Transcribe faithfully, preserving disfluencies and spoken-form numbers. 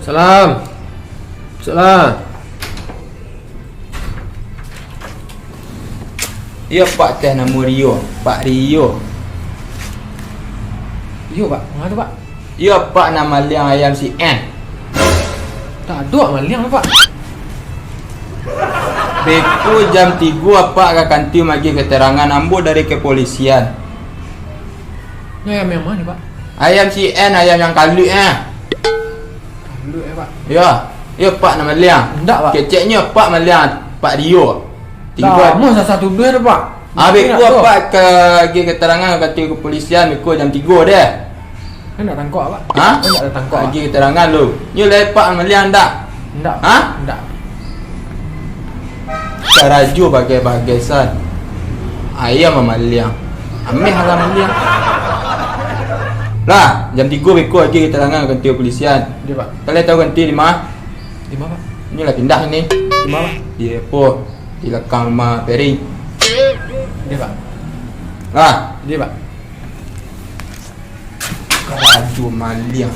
Salam. Salam. Iyo, Pak, teh namo Rio, Pak Rio. Iyo, Pak. Manga tu, Pak? Iyo, Pak, nan maliang ayam si N. Tak ado maliang, Pak. Beko jam tigo Apak ka kanti magiah keterangan, ambo dari kepolisian. Ini ayam yang mana, Pak? Ayam si N, ayam yang kaluik, eh. Kaluik, eh, Pak? Yo. Yo, Pak nan maliang. Ndak, Pak. Keceknyo Pak maliang, Pak Rio. Tigo. Dah, mau sasa tuduh tu, Pak. Abis tu, Pak, ka agiah keterangan ka kanti kepolisian beko jam tigo deh. Kan ndak tangkok, Pak? Ha? Kan ndak tangkok, Pak? Agiah keterangan lu. Nyo lai Pak maliang ndak? Ndak. Ha? Ndak. Karajo bagai-bagai san. Ayam mamaliang. Ameh alah maliang. Lah, jam tigo beko agiah keterangan ka kanti kepolisian. Dia, Pak. Kalian tahu kanti di mana? Di mana, Pak? Ini lah pindah ini. Di mana, Pak? Di apo? Di lakang rumah Pering. Dia, Pak. Lah. Dia, Pak. Karajo maliang.